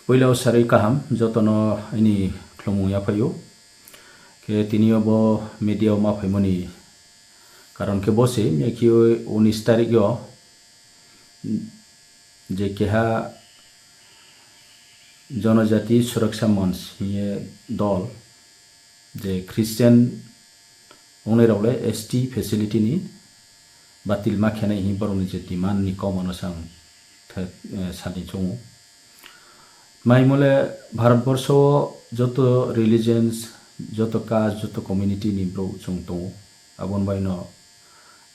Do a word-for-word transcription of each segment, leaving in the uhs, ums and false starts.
Puila o sarwi kaham jotono ani khulumung yaphaio. Khe tini o bo media o ma phaimani karon khe bo se, miyakhe unis tarik o je keha Jonojati Suraksha Manch hiye dol je Christian wngnai rok le S T facility ni batil ma khenai hi borok ni je demand ni kok mano sang the, eh, sadi chungo. Mai mole Bharat borsho o joto religions, joto caste, joto community ni borok chung tongo. Aboni bai no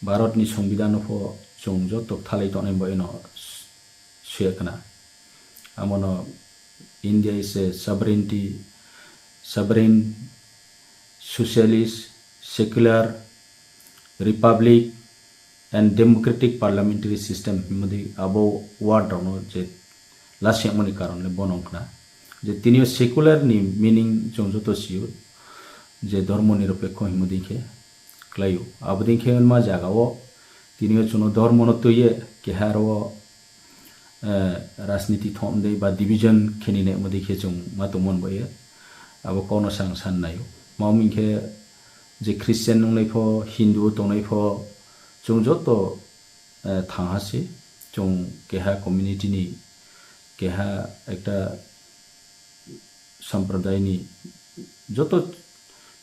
Bharat ni Songbidan no pho chung joto thalai tongnai bai no suya khna. Amono India is a sovereignty, sovereign, socialist, secular, republic and democratic parliamentary system himodi abo word rokno je lasiyakmani karon le bono wngkha je tini o secular ni meaning chwng joto sio je dhormo nirapekho himodi khe khlaio. Abodin khe wngma jaga o tini o chwngno dhormo no twiye keha aro, eh, rajniti thom dei ba division kheni ne modi khe chwng ma tongmon bai abo kono sang san naio. Mami khe je Christian wngnai pho, Hindu tongnai pho, chwng joto, eh, thang ha se, chwng keha community ni, keha ekta sampradayni joto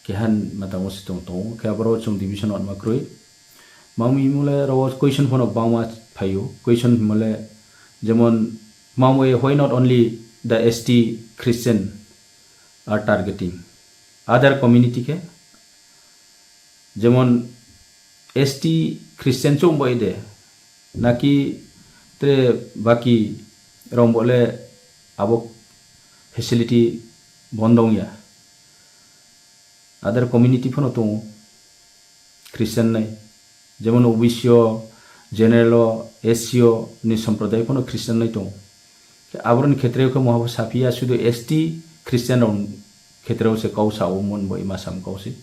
keha matamo se tong tongo, khe aboro chwng division wanma kwrwi. Mami mole ro question phano bangma phaio, question mole jemon mamwe why not only the S T Christian are targeting other community khe? Jemon S T Christian chong bai de, naki tre baki rong bole abo facility bondong ya. Other community phano tongo Christian nai, jemon O B C o, general o, S C o ni somproday phano Christian nai tongo. Khe aboroni khetreo khe mohabo saphiya sudu S T Christian rok khetreo se kau sao mon bo ima sam kau se.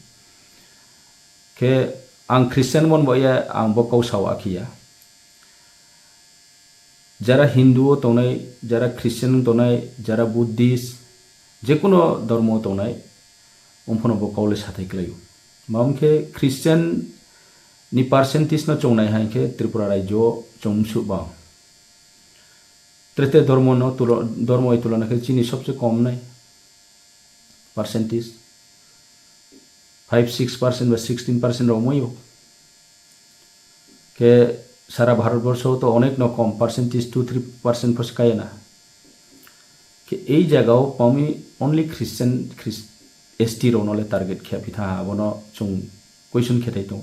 Khe ang Christian mon bo ya ang bo kau sao akhiya. Jara Hindu o tongnai, jara Christian tongnai, jara Buddhist, jekuno dhormo tongnai, umphano bo kau le sathai klaio. Mamo khe Christian ni percentage no chongnai hai khe Tripura rajyo o chwng msu bang. Trete dhormo no tulo-, dhormo bai tulana khe chini sobse kom nai percentage, five six percent ba sixteen percent rok wngmai o. Khe sara Bharat borsho to onek no kom percentage two three percent pho se kaya na. Khe ei jaga o pami only Christian, Christ-, S T rok no le target khe aphi tha, abono chwng question khe thai tong.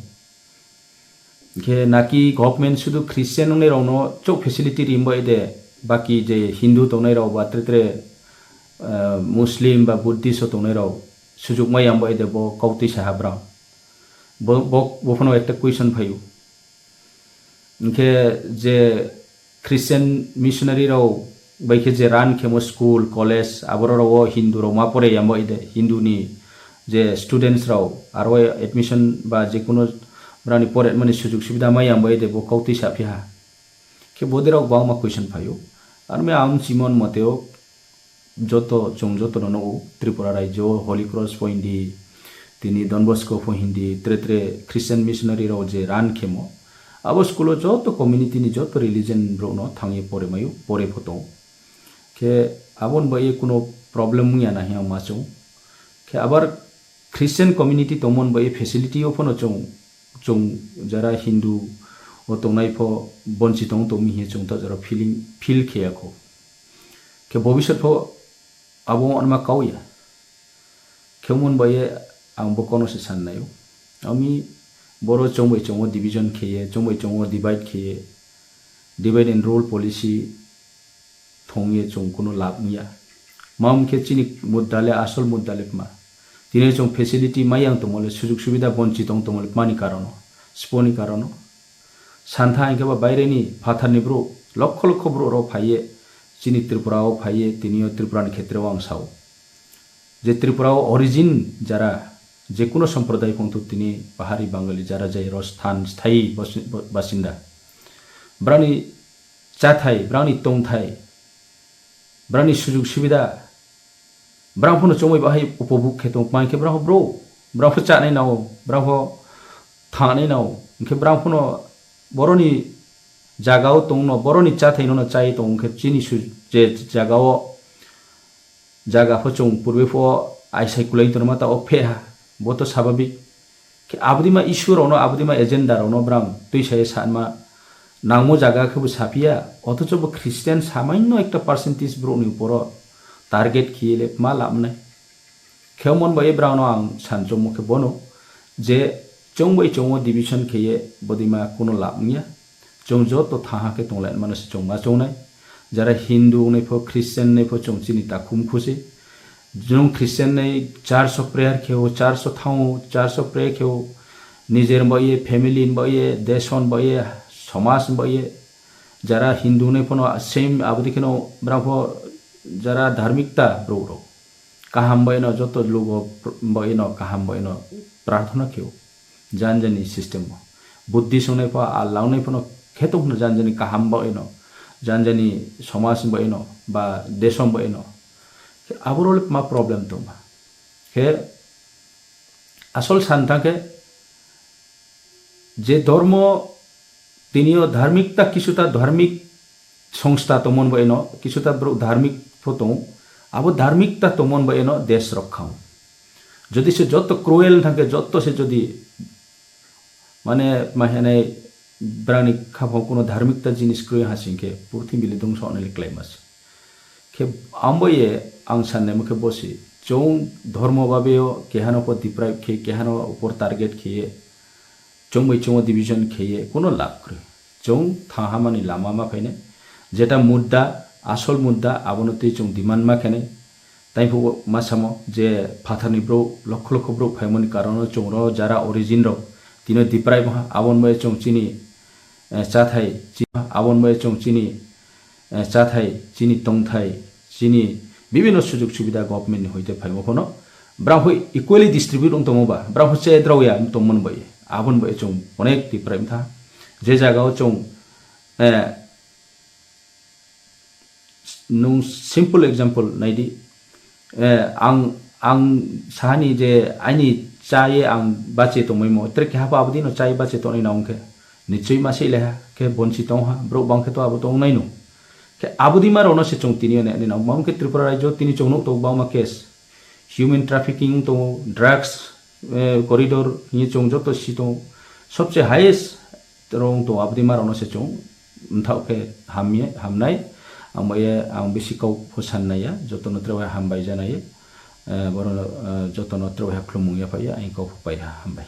Khe naki government sudu Christian wngnai rok no chok facility rimbo ede, baki je Hindu tongnai rok ba tre tre, eh, Muslim ba Buddhist o tongnai rok sujuk mai yambo ede bo kautwi saha brang. Bo, bo, bo phano ekta question phaio. Hingkhe je Christian missionary rok bai khe je run khemo school, college, aboro rok o Hindu rok ma pore yambo ide, Hindu ni je students rok aro admission ba je kuno brani poretmani sujug subida ma yambo ide bo kautwi saphi ha. Khe bodi rok bangma question phaio. Arme ang chimon moteo joto, chwng joto no nugo, Tripura rajyo o Holy Cross pho hindi, tini Don Bosco pho hindi, tre tre Christian missionary rok je run khemo, abo school o joto community ni joto religion rok no thangwi pore maio, pore pho tongo. Khe aboni bai kuno problem wngya na hino ma chwng. Khe abar Christian community tongmon bai facility o phano chwng, chwng jara Hindu o tongnai pho bonchi tong tongmi hiya chwng ta jora feeling, feel kheya kho. Khe bobisot pho abo wngma kau ya. Khe wngmon bai ang bo kono se san naio. Ami boro chwng bai chwng o division kheye, chwng bai chwng o divide kheye, divide and rule policy thongye chwng kuno lab wngya. Ma wngkhe chini mudda le asol mudda le ma. Tini chwng facility ma yang tongmo le, sujug subida bonchi tong tongmo le mani karono, sponi karono. Santha hingke ba baireni phatharni bru, lokho lokho bru rok phaiye, chini Tripura o phaiye, tini o Tripura ni khetre o ang sao. Je Tripura o origin jara, je kuno somproday phung tu tini Pahari Bangali jara jai ro sthan sthayi bas-, basinda. Brani chathai, brani tongthai, brani sujug subida, brang phano chongbai bahai upobhog khe tong, mankhe brang bro, brang pho chanai nao, brang pho thangnai nao, hinkhe brang phano boroni jagao tongno, boroni chathai no chai tong, hinkhe chini su-, je jagao jaga pho chwng purbe pho aisai kwlai tongma ta o phe ha, bo to sababik. Khe abodima issue rokno, abodima agenda rokno brang twi sai sanma nangmo jaga khe bo saphiya, othocho bo Christian samaino ekta percentage borokni uporo target khiye le ma labnai. Khe mon bai brangno ang sanchommo khe bono je chwng bai chwngo division khiye bodima kuno lab wngya. Chwng joto thaha khe tonglaimano se chwng ma chongnai. Jara Hindu wngnai pho, Christian wngnai pho chwng chini takhum khusi. Chwng Christian wngnai church o prayer kheo, church o thango, church o prayer kheo, nijer bai ye, family bai ye, desh bai ye, somaj bai ye. Jara Hindu wngnai phono same abodi kheno brang pho jara dharmikta borok rok. Kaham bai no joto lugo pr-, bai no kaham bai no prarthana kheo. Jan jani system o. Buddhist wngnai pho, Allah wngnai phono kheto hwno jan jani kaham bai no, jan jani somaj bai no, ba desom bai no. Khe aboro le ma problem tongma. Khe asol san thang khe je dhormo tinio dharmikta, kisuta dharmik songstha tongmon bai no, kisuta borok dharmik pho tongo. Abo dharmikta tongmon bai no desh rok khao. Jodi se joto cruel thang khe, joto se jodi mane ma hinai brani khaphang kuno dharmikta jinis kwrwi ha sing khe purthimbi le dongso oneli klai mas. Khe ambo ye ang sannai mo khe bosi chwng dhormo babe o kehano pho deprive khe, kehano upor target khiye, chwng bai chwngo division khiye kuno lab kwrwi. Chwng thang hamani lama ma phainai. Jeta mudda, asol mudda, abono twi chwng demand ma khenai. Taiphuo ma samo je phatharni brouh, lokho lokho brouh phaimani karono chwngno jara origin rok tino deprive wngkha, aboni bai chwng chini, eh, chathai, chi-, aboni bai chwng chini, eh, chathai, chini tongthai, chini bibhinno sujog subida government ni hoite phaimo phano brang phoi equally distribute wng tongmo ba, brang phoi che drao ya wng tongmani bai, aboni bai chwng onek deprive wngkha. Je jaga o chwng, eh, Nwng simple example naidi, eh, ang, ang sahani je aini chaye ang bache tongmaimo, tere keha pho abodino chaye bache tongnai na wngkhe, nichoi mase leha khe bonchi tongha, borok bangkhe to abo tongnai no. Khe abodima rokno se chwng tini ani, ani na, mamo khe Tripura rajyo tini chwng nuk tongo bangma case, human trafficking tongo, drugs, eh, corridor hini chwng joto si tongo, sobse highest rong tongo, abodima rokno se chwng mthao khe hamye, hamnai. Ang bai ye, ang bisi kok pho san naiya, jotono tre bai hambai janai, eh, borok, eh, jotono tre bai khulumung yaphai ya, ang kok pho pai ha, hambai.